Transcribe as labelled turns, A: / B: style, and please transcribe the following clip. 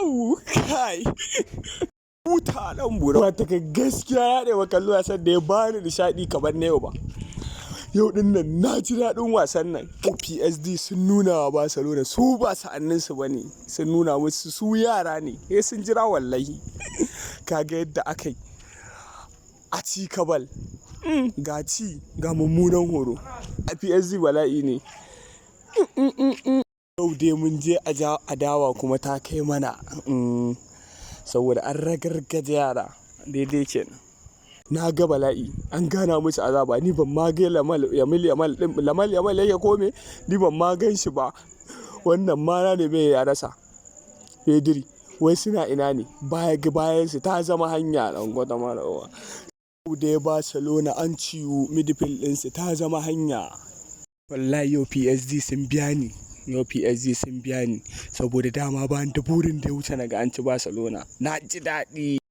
A: Wow! Kai! Huta ɗan bura. Wata ka gaskiya ya ɗewa kallo wasan da ya bani nishaɗi kamar na yau ba. Yau ɗin nan na ji daɗin wasan nan. PSG sun nuna wa Barcelona su ba sa'anninsu ba ne. Sun nuna musu su yara ne. Eh, sun jira wallahi. Kaga yadda aka yi. A ci kabal. Ga ci ga mummunan horo. A PSG bala'i ne. Yau dai mun je adawa kuma ta kai mana. Saboda an ragargaje yara daidai kenan. Na ga bala'i an gana musu azaba, ni ban ma ga Lamal Yamal Yamal din Lamal Yamal yake kome, ni ban ma gan shi ba. Wannan ma na neme ya rasa. Pedri wai suna ina ne? Baya bayan su ta zama hanya ɗan gwata mara uwa. Yau dai Barcelona an ciwu midfield ɗinsu ta zama hanya. Wallahi yau PSG sun biya ni. Yau PSG sun biya ni saboda dama ba da burin da ya wuce naga an ci Barcelona. Na ji daɗi.